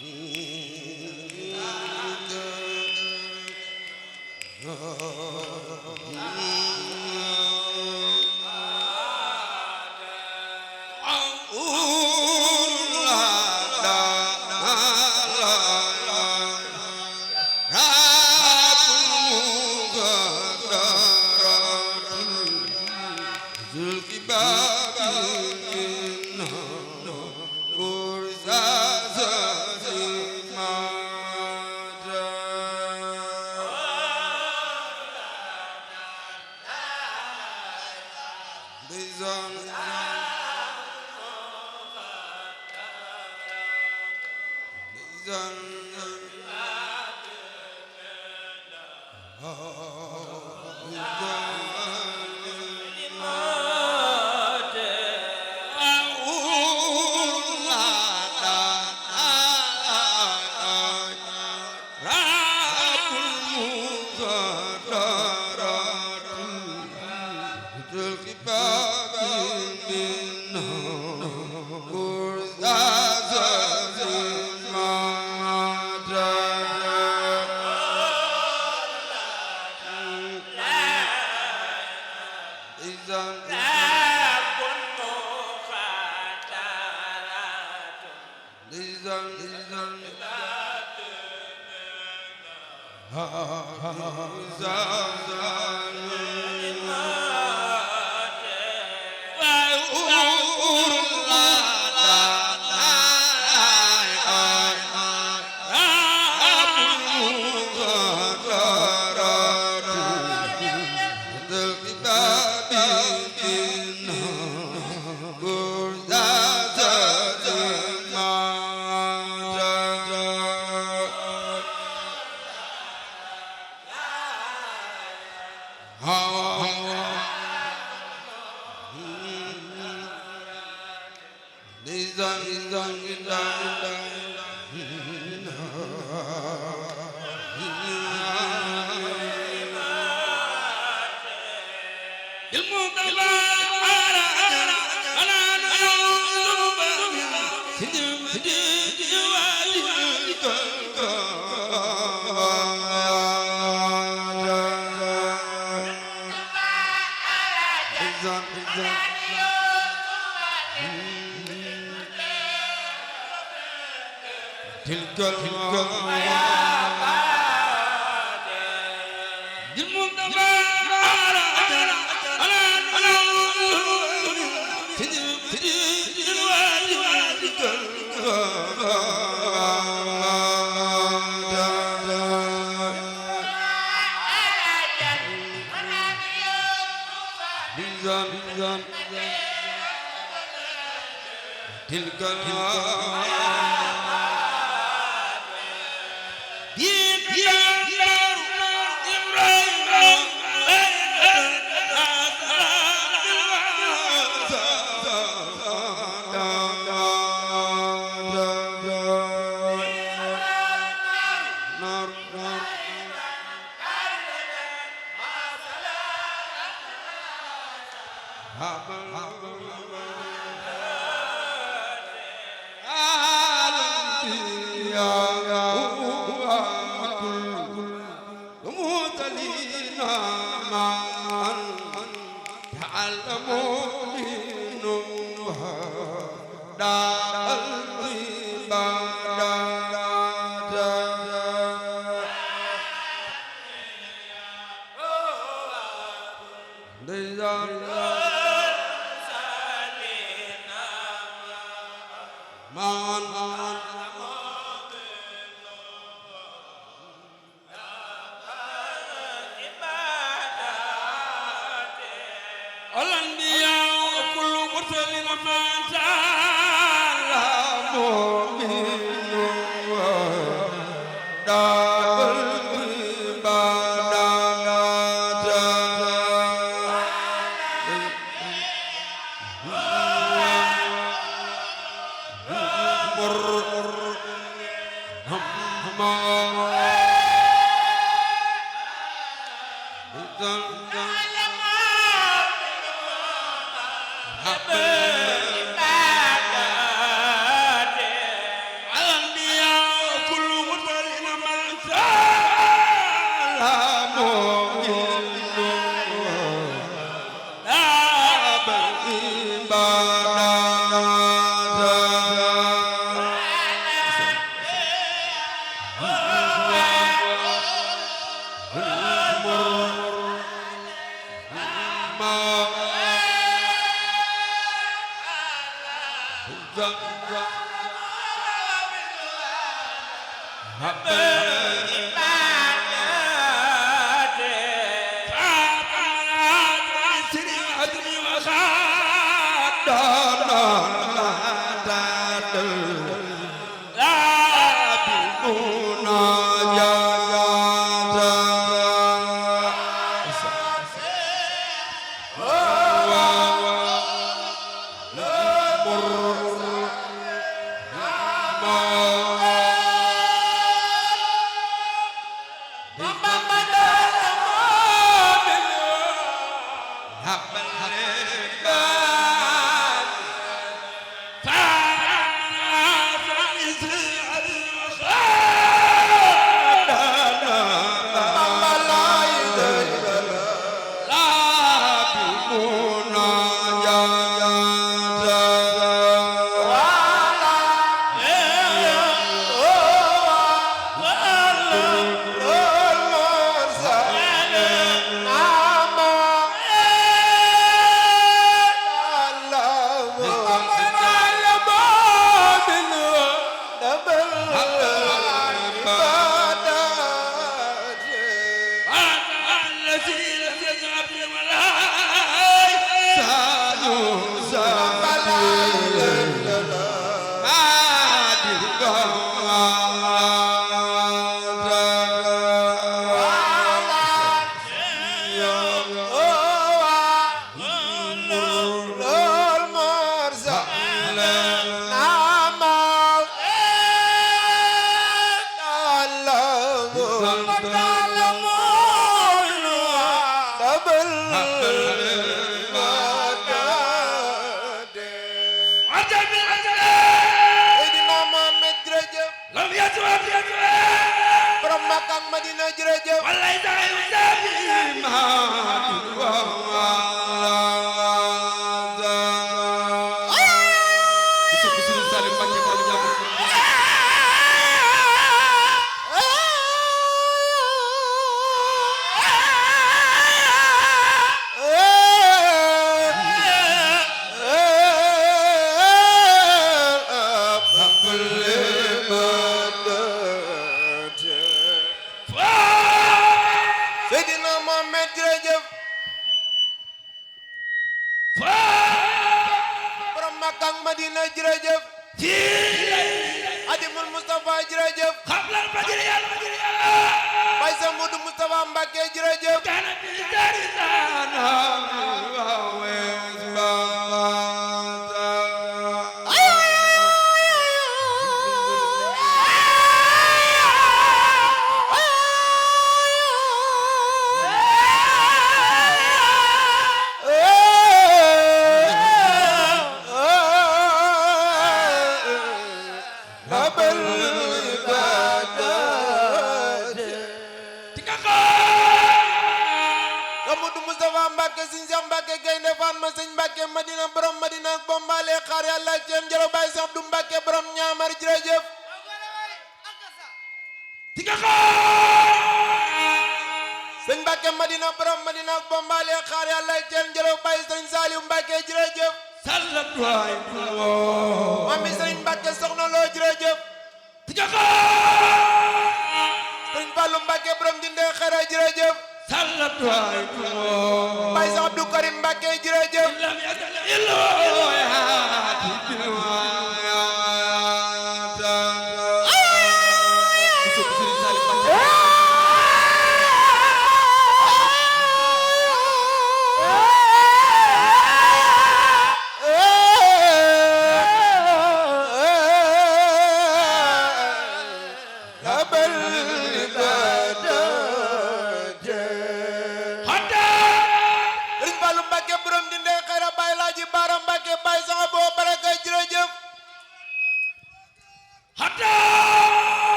Abel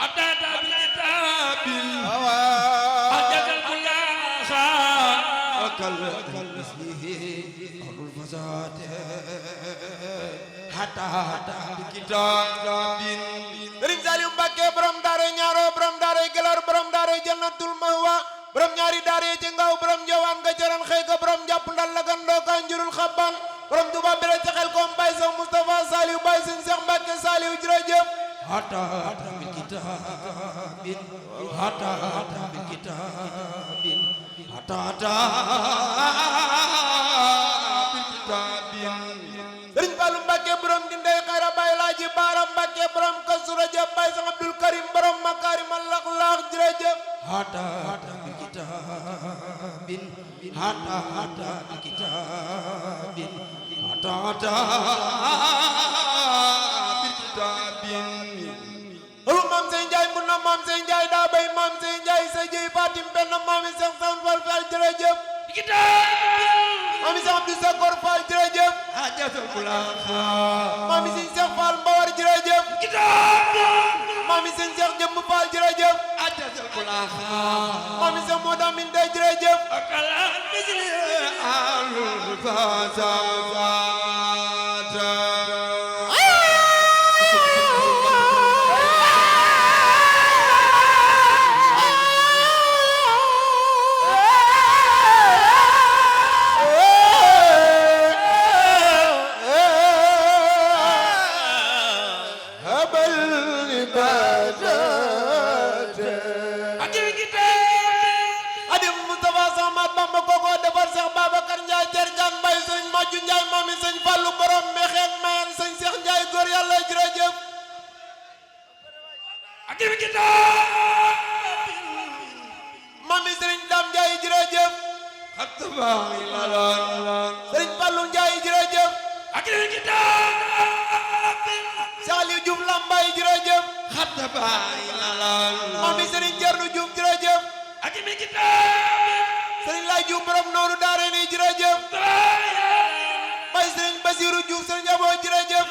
أتاتا بكتاب أجد الكلاخا وكل مثله أبو الفساد حتى بكتاب Sëriñ Saliou Mbacké borom daara ñaaro borom daara gelar borom daara jannatul mahwa borom ñaari daara ci ngaw borom njowaan nga jaran xëy ka borom jàpp ndal la gandoo ka njurul xabban borom Tuuba bere ci xel kom Baye Sow Moustapha Saliou Baye Sëriñ Cheikh Mbacké Saliou jërëjëf حتى بالكتاب حتى بالكتاب حتى بالكتاب Sëriñ Fallu Mbacké borom di ndey xayra Baye Laaji Baara Mbacké borom Kazu Rajab Baye Sang Abdul Karim borom Makarimal Akhlaq jërëjëf حتى بالكتاب حتى بالكتاب حتى بالكتاب olu Maam Sey Njaay mun na Maam Sey Njaay daa bay Maam Sey Njaay sa jëy Fatim benn Maami Seex San Fall Fall jërëjëf Maami Seex Abdou Sakor Fall jërëjëf حاجة الكلاخا Maami Sëñ Seex Fall Mbawar jërëjëf Maami Sëñ Seex Jëmb Fall jërëjëf حاجة الكلاخا Maami Seex Moodu Amin Dey jërëjëf أكلا مثل أهل الفساد Adim Moustapha Samad Bamba koko defar Seex Babacar Njaay Cergaan Mbay Sëñ Maju Njaay Maami Sëñ Fallu borom mexeek mayen Sëñ Seex Njaay góor Yàlla jërëjëf Maami Sëriñ Dam Njaay jërëjëf Sëriñ Fallu Njaay jërëjëf Saliou Diouf Lambaay jërëjëf Maami Sëriñ Cernu Diouf jërëjëf Sëriñ Laay Diouf borom noonu daare ni jërëjëf Bay Sëriñ Basiru Diouf Sëriñ Abo jërëjëf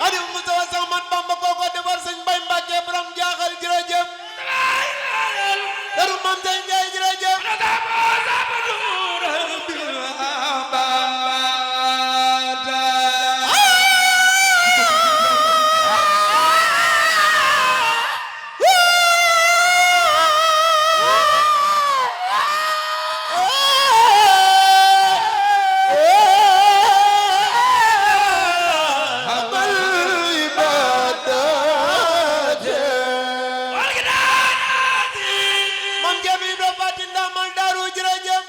Adim Moustapha Samad Bamba koko defar Sëñ Bay Mbacké borom jaaxal jërëjëf Daru Maam Sey Njaay jërëjëf Maam Jeemi do Faati Ndamal Daaru jërëjëf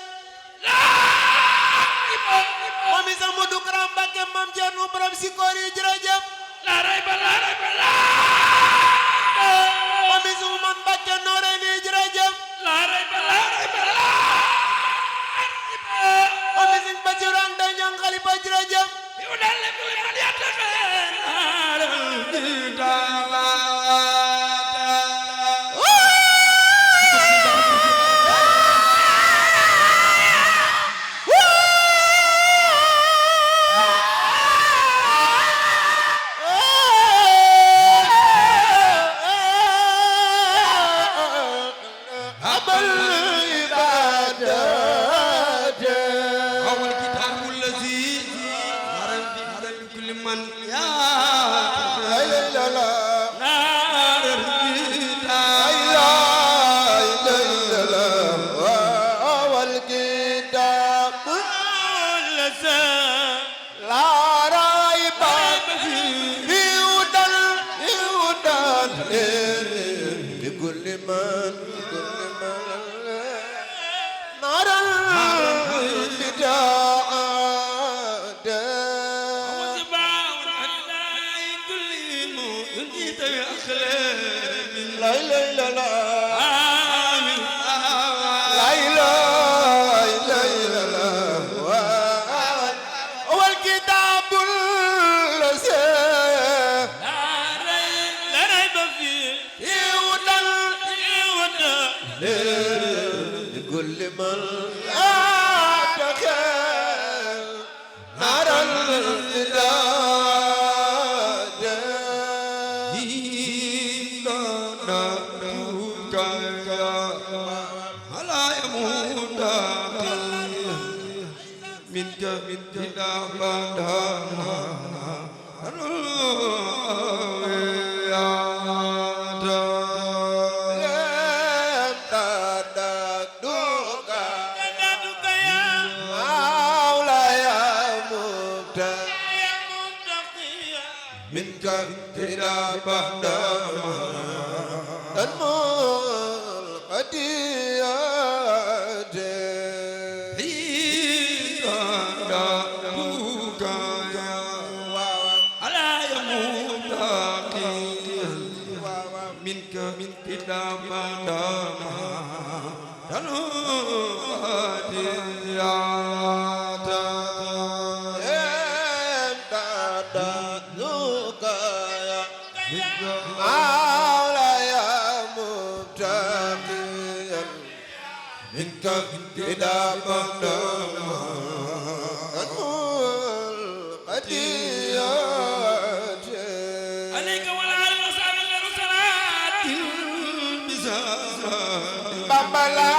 Maami Seex Moodu Kara Mbacké Maam Cernu borom Sikori jërëjëf Maami Seex Man Mbacké Noreyni jërëjëf Maami Sëñ Basiru Anta Ñaŋ Xalifa jërëjëf إلى بدانا منك إلى بدانا Bambala